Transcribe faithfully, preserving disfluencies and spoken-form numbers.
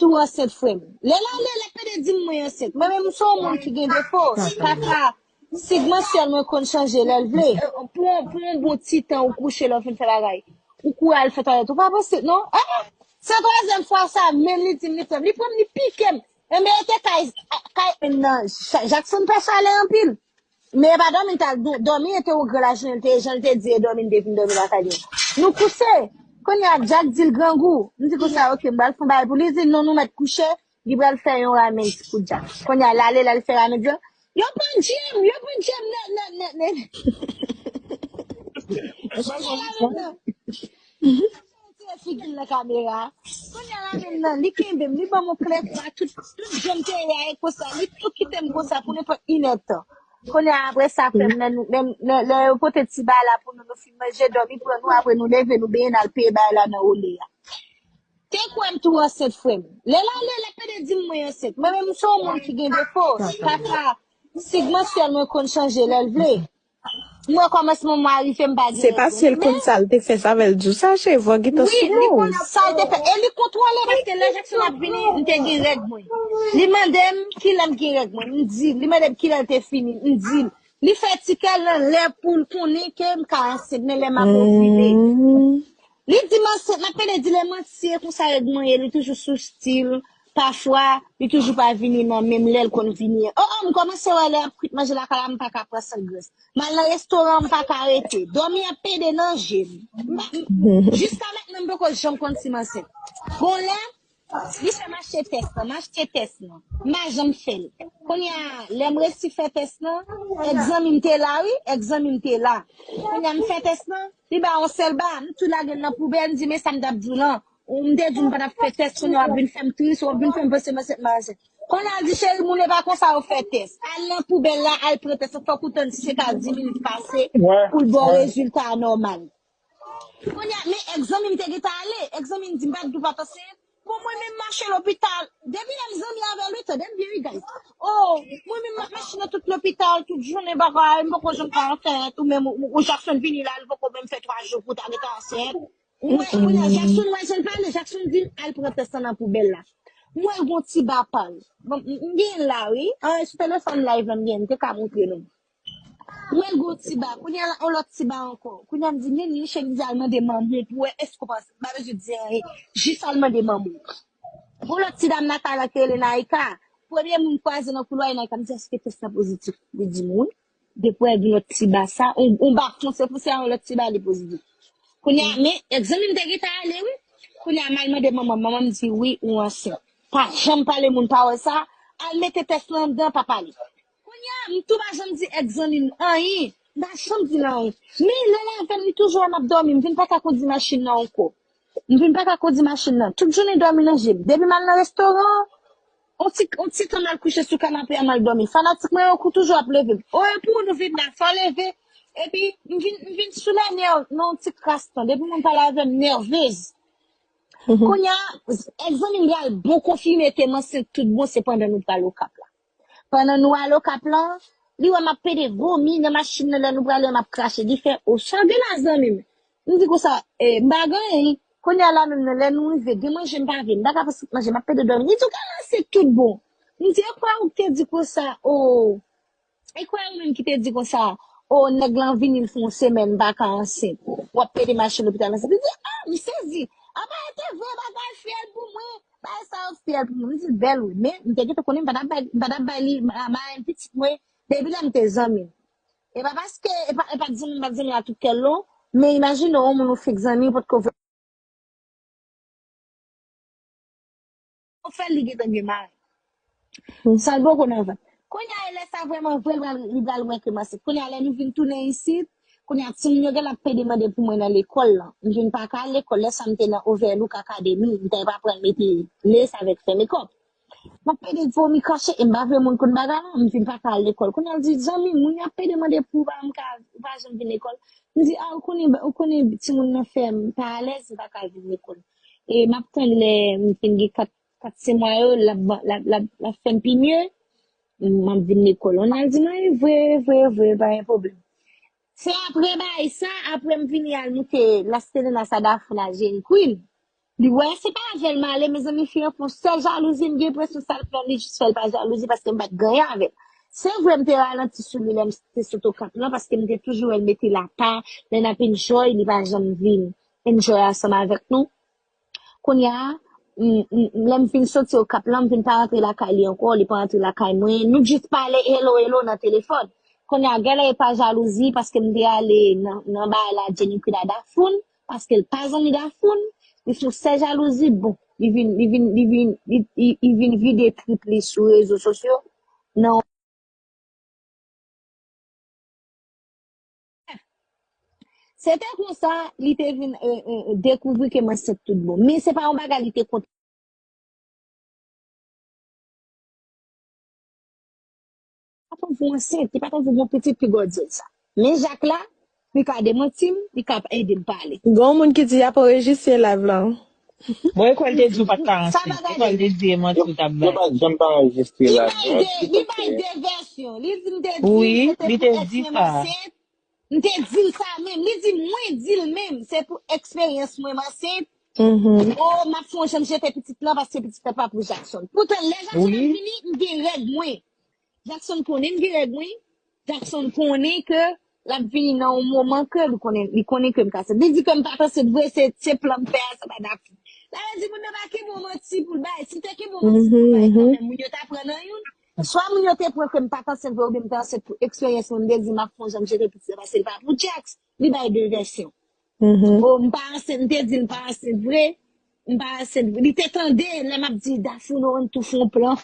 Tou ansent, frè m. Lè l ale, l ap pede di m mwen ansent. Mwen menm, m se yon moun ki gen defo. Pafwa, sik mansyèl mwen konn chanje lè l vle. Pou, pou yon bon ti tan ou kouche, lè w fin fè bagay, ou kouri al fè twalèt, ou pa panse, non? Eh! Se twazyèm fwa sa, menm li di m li fè m. Li pran m, li pike m. Enben, e te kay, kay, nan, Ja-, Jackson pè chalè anpil. Men e pa dòmi l t al dò-, dòmi, e te yon gran lajounen, l te, jan l te di, e dòmi l te vin dòmi lakay li. Nou kouche. Kounye a, Jack di l grangou. M di konsa, ok, m pral fè yon bagay pou li. Li di, non, nou mèt kouche. Li pral fè yon ramen ti pou Jack. Kounye a, l ale, l al fè ramen di yo. Yo pran Jim, yo pran Jim, nan, nan, nan, nan. Tire figi l nan kamera. Kounye a la menm nan, li kenbe m, li ban m yon klè kwa, tout, tout jan m te ye a, e konsa, li tou kite m konsa pou nenpòt inèdtan. Kounye a, apre sa, frè m, lè nou, lè, lè, lè yo pote ti bagay la pou nou, nou fin manje, dòmi pran nou, apre nou leve, nou benyen, n al peye bagay la nan ole a. Te kwè m tou ansent, frè m. Lè l ale, l ap pede di m mwen ansent. Mwen menm, m se yon moun ki gen defo. Pafwa, sik mansyèl mwen konn chanje lè l vle. Mwen, kòmansman mwa rive, m pa gen règ mwen. Se paske l konn sa l te fè, sa fè l di w sa, cheri, vògitò sou nou. Wi, li konn sa l te fè. E li kontwole, paske lè Jackson ap vini, m te gen règ mwen. Li mande m kilè m gen règ mwen. M di, li mande m kilè l te fini. M di l. Li fè ti kè l anlè pou l konnen ke m ka ansent, men lè m ap ovile. Li di m ansent, m ap pede di l e manti, e konsa règ mwen ye, li toujou sou stil. Pafwa, li toujou pa vini nan menm lè l konn vini an. Oh, oh, m kòmanse wè lè y ap kwit manje lakay la, m pa ka pran san grès. M al nan restoran, m pa ka rete. Dòmi ap pede nan je m. M pa, m, jiska mentnan, m poko janm konn si m ansent. Gon lè, li fè m achte tès lan, m achte tès lan. M pa janm fè l. Kounye a, lè m resi fè tès lan, èk zanmi m te la, wi, èk zanmi m te la. Kounye a, m fè tès lan, li ba yon sèl ba, m tou lage l nan poubèl, m di, men sa m t ap di w lan. Ou m te di w m pa t ap fè tès, kounye a w ap vin fè m tris, w ap vin fè m panse m ansent, m pa ansent. Kounye a, l di, cheri, moun e pa konsa yo fè tès. Al nan poubèl la, al pran tès lan, fòk ou tann senk a dis minit pase pou l ba w rezilta a nòmal. Kounye a, men èk zanmi m te gentan ale. Èk zanmi m di m pa t dwe pa t ansent. Bon, mwen menm mache lopital. Depi lè m zanmi avè l, wi, tande m byen, wi, guys. Oh, mwen menm m ap mache nan tout lopital, tout jounen bagay, m poko janm ka ansent. Ou menm, ou, ou Jackson vini la, li poko menm fè twa jou pou w ta gentan ansent. Ou wè, kounye a, Jackson wè jan l pale, Jackson di l al pran tès lan nan poubèl la. M wè l gon ti ba pa l. Bon, m, m gen l la, wi. An, sou telefòn live la, m gen, m te ka montre nou. M wè l gon ti ba. Kounye a, yon lòt ti ba ankò. Kounye a, m di, men li, cheri, m di al mande manman w pou wè èske w panse. M pa bezwen di anyen. Jis al mande manman w. Gon lòt ti dam lakay la ki rele Naika. Premye moun m kwaze nan koulwa, e Naika, m di, èske tès la pozitif? Li di m wi. Depi w wè gen lòt ti ba sa, yon, yon ba fonse fonse a, yon lòt ti ba li pozitif. Kounye a, men, èk zanmi m te gentan ale, wi. Kounye a, m al mande manman m, manman m di, wi, ou ansent. Pa janm pale moun pawòl sa, al mete tès lan anndan, pa pale. Kounye a, m tou pa janm di èk zanmi m anyen, m pa janm di l anyen. Men, lè l avè m, li toujou wè m ap dòmi, m vin pa ka kondi machin nan ankò. M vin pa ka kondi machin nan. Tout jounen dòmi nan je m. Depi m al nan restoran, on ti, on ti tan m al kouche sou kanape a, m al dòmi. Fanatik mwen yo kou toujou ap leve m. O, e pou nou vin la, fò leve. Epi, m vin, m vin sou lè nèv nan on ti kras tan. Depi moun pale avè m, nèvez. Kounye a, èk zanmi m pral bon konfime ke m ansent tout bon, se pandan nou pral Okap la. Pandan nou al Okap lan, li wè m ap pede vomi nan machin nan, lè nou prale, m ap krache. Li fè, o, chage la, zanmi m. M di konsa, e, m pa gen anyen. Kounye a la menm nan, lè nou rive, gen manje m pa vle, m pa ka pran manje, m ap pede dòmi. Li di, ou ka ranse tout bon. M di, e kwè ou te di konsa, o, e kwè ou menm ki te di konsa, o, nèg lan vini, l fè yon semèn, m pa ka ansent. W ap pede mache lopital ansent. Li di, a, m sezi. Apa e te vre bagay, fiyèl pou mwen. Bagay sa yo fiyèl pou mwen. M di l bèl wi, men m te gentan konnen m pa t ap bay, m pa t ap bay li ma-, marenn pitit mwen depi lè m te zanmi l. E pa paske, e pa, e pa t zanmi m, m pa t zanmi l a tout kè l non, men imajine w, yon moun ou fenk zanmi, ou potko vle w fè l, li gentan gen marenn. Sa l poko nan vant. Kounye a, e lè sa vrèman vre, li pral, li pral wè ke m ansent. Kounye a, lè nou vin tounen isit, kounye a, timoun yo genlè ap pede mande pou mwen nan lekòl lan. M vin pa ka al lekòl, lè sa m te nan Overlook Academy, m te pa pral mete lace avèk fè mekòp. M ap pede vomi krache, e m pa vle moun konn bagay la, m vin pa ka al lekòl. Kounye a, l di, zanmi, moun yo ap pede mande pou ou pa, m ka, ou pa janm vin lekòl. M di, a, ou konnen, ou konnen timoun nan fè m pa alèz, m pa ka al vin lekòl. E m ap tann lè m fin gen kat, kat senk mwa yo, l ap, l ap, l ap, l ap fè m pi mye, m ap vin lekòl. Ronald di mwen, e vre, e vre, e vre, pa gen pwoblèm. Se apre bagay sa, apre m vini al moute Las Terrenas a Dafna Jane Queen. Li wè se pa avè l m ale, mezanmi, fi an fè yon sèl jalouzi, m gen enpresyon sa l fè, li jis fè l pa jalouzi paske m pa t gen anyen avè l. Se vre, m te ralanti sou li lè m te sot Okap lan, paske m te toujou wè l mete l apa, lè n ap enjoy, li pa janm vin enjoy ansanm avèk nou. Kounye a, m, m, lè m fin soti Okap lan, m vin pa rantre lakay li ankò, li pa rantre lakay mwen. Nou jis pale hello, hello nan telefòn. Kounye a, genlè e pa jalouzi, paske m te ale nan, nan bagay la, Jenny Queen a Dafoun, paske l pa zanmi Dafoun, li sou sè jalouzi, bon, li vin, li vin, li vin, li, li, li vin vide trip li sou rezo sosyo. Non. Se te konsa, li te vin, e, e, e, dekouvri ke m ansent tout bon. Men se pa yon bagay li te kont. Pa t anvi w ansent, li pa t anvi w gen pitit, pi gwo di l sa. Men Jak la, li ka demanti m, li ka ede m pale. Gen yon moun ki di y ap anrejistre live la. Bon, e kwè l te di w pa t ka ansent. E kwè l te di e manti w t ap bay. Yo pa t janm pa anrejistre live la. Li bay de, li bay de vèsyon. Li di m te di l, se te pou èks mwen m ansent. M te di l sa menm. Li di mwen di l menm. Se pou eksperyans mwen m ansent. Oh, m ap fè yon jan m jete pitit lan paske pitit lan pa pou Jackson. Poutan, lè Jackson ap vini, m gen règ mwen. Jackson konnen m gen règ mwen. Jackson konnen ke l ap vini nan yon moman ke li konnen, li konnen ke m ka ansent. Li di ke m pa t ansent vre, se, se plan m fè a, sa pa dap. Sa vle di moun nan pa kenbe yon manti pou l bay. Si te kenbe yon manti pou l bay kanmenm, moun yo ta pran nan youn. Swa moun yo te pran ke m pa t ansent vre oubyen m te ansent pou eksperyans mwen, m te di m ap fè yon jan m jete pitit la paske l pa pou Jax. Li bay de vèsyon. Oh, m pa ansent, m te di l m pa ansent vre. M pa ansent vre. Li te tande lè m ap di Dafoun, nou tou fè yon plan.